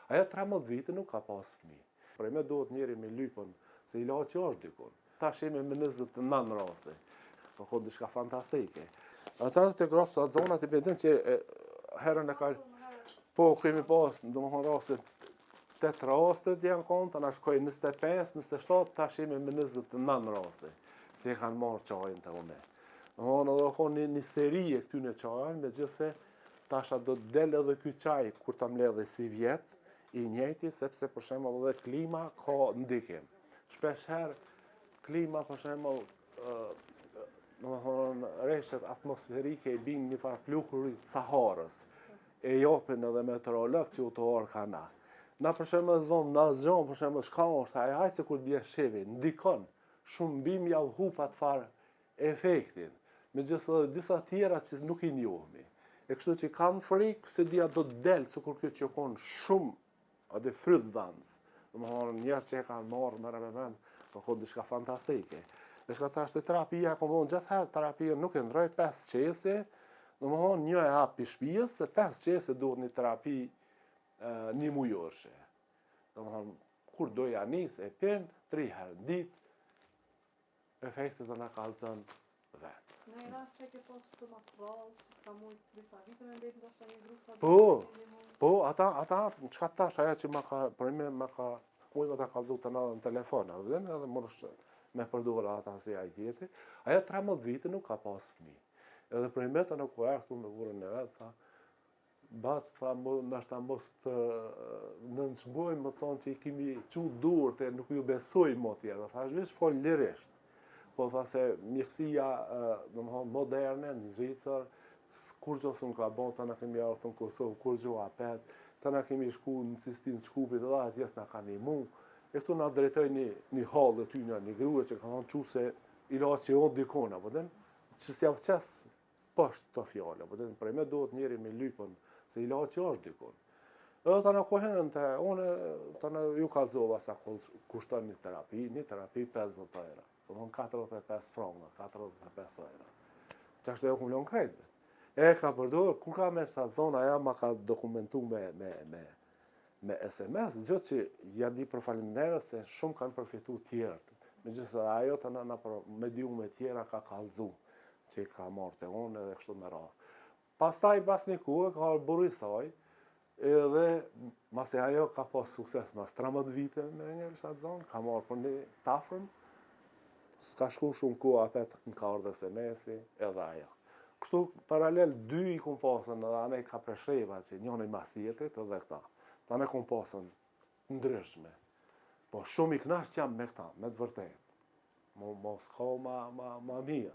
Ajo 13 vite nuk ka pas fëmijë. Prej me duhet njeri me lypën, se ilaçi është dikun. Tash jemi me 29 raste. Po ka diçka fantastike. Ata të gratë sa zonat i bedin që e, herën e ka... Po, kemi pas, domethonë raste, 8 rastet janë konë, të na shkoj 25, 27, tash jemi me 29 raste, që e kanë marrë çajin te unë. Domethonë edhe konë një, një seri e këtyne çajin, megjithëse tash a do të del edhe ky çaj kur ta mbledhi si vjet, i njëjti, sepse për shembull edhe klima ka ndikim. Shpesh herë klima për shembull domethonë reshjet atmosferike i binë një farë pluhuri të Saharës, e japin edhe meteorolog që u të orë ka na. Na për shembull zonë, na zgjon për shembull shka është, ai hajtë se kur bje shivi, ndikon, shumë bimë jau hup atë farë efektin, megjithëse edhe disa tjera që nuk i njohmi. E kështu që kam frikë se dia do të del, sikur kjo që konë shumë Aty frytdhënës. Domethonë, njerëz që e kanë marrë me me vend, po ka diçka fantastike. Dhe shka tash te terapia, kom thonë gjithëherë, terapia nuk e ndroj, 5 qese, domethonë, një e hap i shpijës, se 5 qese duhet një terapi një mujorëshe. Domethonë, kur do ja nis e pin, 3 herë në ditë, efektet do na kallzon vet. Në një rast që e ke pas këtu ma të rrallë, që s'ka mujt disa vite me mbet ndoshta një grup ta Po, po, ata, ata, çka tash, ajo që ma ka, për me, ma ka, mujt me ta kallzu të në telefon, a vjen, edhe mërsh me përdor ata si ai tjetri. Ajo 13 vite nuk ka pas fëmijë. Edhe për me të nuk u erdh këtu me burrin e vet, tha, Bac, tha, mo, nashta mos të nënçmojmë, më thonë që i kemi qu durët e nuk ju besoj mo tjerë. Tha, është veç fol lirisht. Po tha se mjekësia, domethonë, moderne në Zvicër, kurgjo s'un ka bo, të na kemi ardhur në Kosovë, kurgjo apet, të na kemi shku në Cistinë të Shkupit, edhe atje s'na ka nimu. E këtu na drejtoj një, një hallë ty në një grue që ka thonë qu se ilaçi o dikon, apo den, që s'ja vqes poshtë këto fjalë, apo den, prej me duhet njeri me lypën, se ilaçi është dikun. Edhe të në kohën të unë, të në ju kallzova sa kushton një terapi, një terapi 50 euro, do të 45 franga, 45 euro. Qashtu e kum lonë krejtve. E ka përdor, kur ka me sa zona, ajo ma ka dokumentu me, me, me, me SMS, gjë që ja di për faleminderit se shumë kanë përfitu tjerët. Megjithëse ajo të në nëpër mediume tjera ka kallzu që i ka marrë të unë edhe kështu me radhë. Pastaj pas një kohë ka ardhur burri i saj, edhe masi ajo ka pas sukses mas 13 vite me një atë zonë, ka marrë për një t'afërm, s'ka shku shumë kohë apet më ka ardhë SMS-i edhe ajo. Kështu paralel dy i kum pasën edhe anej ka Presheva që njëni mas tjetrit edhe këta. Tane kum pasën ndryshme. Po shumë i knaqt jam me këta, me të vërtetë. Mo, mos ka ma, ma, ma mirë.